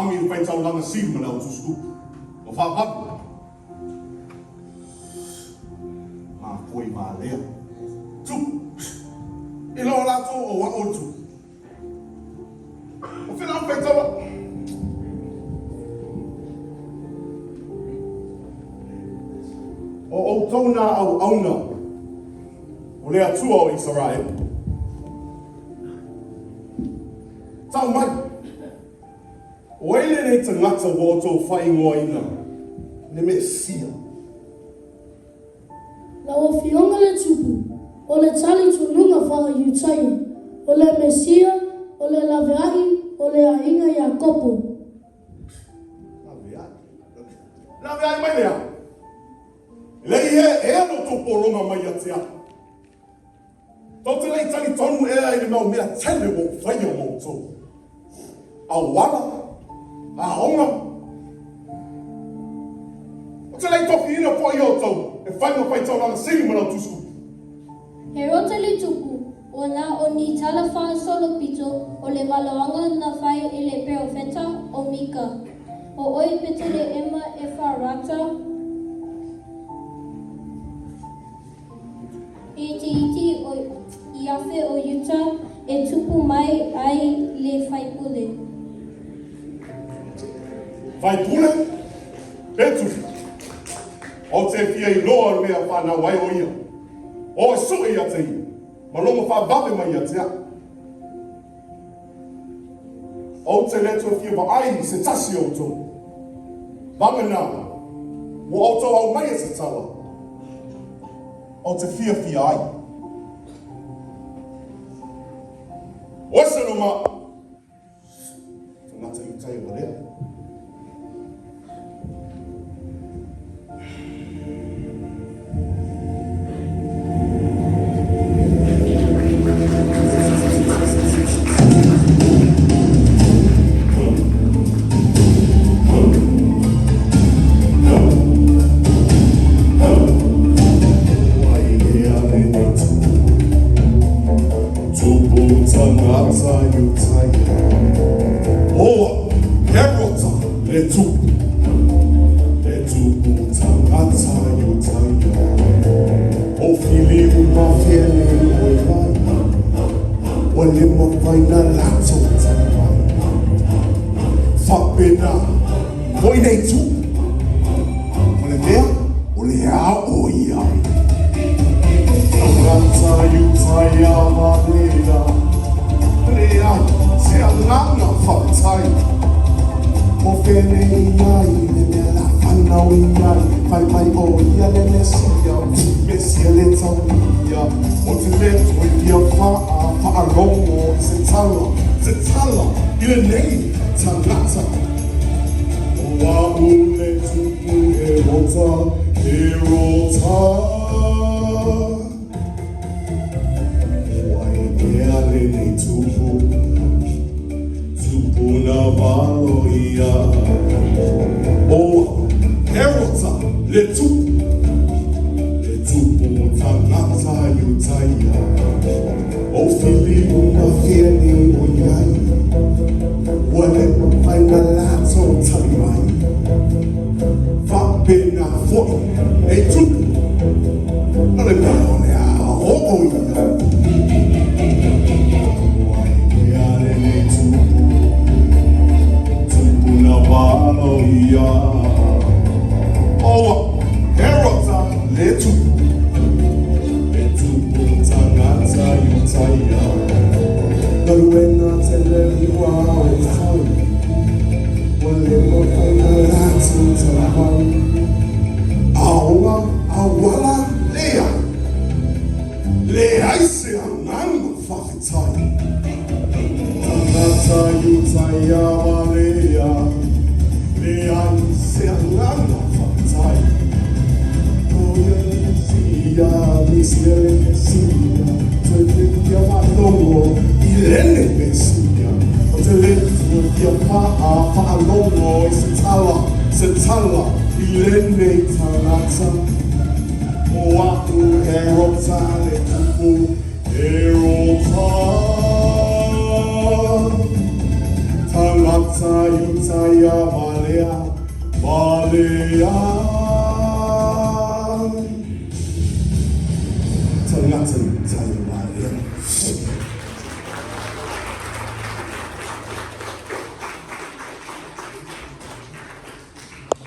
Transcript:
Faami le faitaulaga sili ma le au tusitupu. Ua faavalu. Mafoi valea. Tupu. E loa latou o a'u o le tupu. O fea le au faitaulaga? O outou nā auauna o le Atua o Isaraelu. Tau mai, o ai lenei tagata ua outou faaigoaina le Mesia? Lau Afioga le Tupu, o le talitonuga faa-Iutaia, o le Mesia, o le laveai o le aiga Iakopo. Laveai. Laveai mai le a? E le i e ea lo outou pologa mai ia te au. Tou te le i talitonu ea i le mau mea tele ua ou faia ma outou. Auala, aoga. Ou te le i tofiina foi outou e fai ma faitaulaga sili ma lau tusitupu. He rota le tupu, ua na o ni tala faasolopito o le valaoga na fai e le perofeta o Mika. O oe Peteleema Efarata, E itiiti o i afe o Iuta e tupu mai ai le faipule. Faipule, Petufu. Ou te fia iloa le mea whanau ai o ia. O e sue ia te ia, ma logo whaavave mai ia te au. Ou te le toe fia vaai i se tasi o outou. Vagana, ua outou aumaia se tala, ou te fiafia ai. O ese no ma tagata i tai o lea. Tupu tangata Iutaia. Oa, Herota, le tupu. Le tupu tangata Iutaia. O Filiu ma Fiene o Iai. Ua le mafai na latou tali mai. Faapena foi nei tupu. O le mea, o le ao ia. Tangata Iutaia ma Lea. Leai se agaga faafetai. O penei ai le mea la whanau i ai, fai mai o ia le Mesia, Mesia le tauia, o te le toe fia whaa, whaalongo i se tala, se tala i lenei tangata. O a'u le tupu e rota, e rota. O ai ea lenei tupu, tupu na valo ia. O Herota le tupu, le tupu tangata Iutaia. O Filiu ma Fieni o iai, ua le mafai na latou tali mai. Faapena foi e tupu, o le mea o le a oo ia. O ai ea lenei tupu, tupu na valo ia. O Herota le tupu, le tupu tangata Iutaia. Galuega tele ua o fai, ua le mafai na latou tali mai. Aoga auala leai, leai se agaga faafetai. Tangata Iutaia valea, leai se agaga faafetai. O ia le Mesia, Mesia le Mesia, toe fia faalogo i lenei Mesia. O te le toe fia faa faalogo i se tala, se tala i lenei tagata. O a'u Herota le tupu, Herota. Tagata. Rata Iutaia Valea Valea.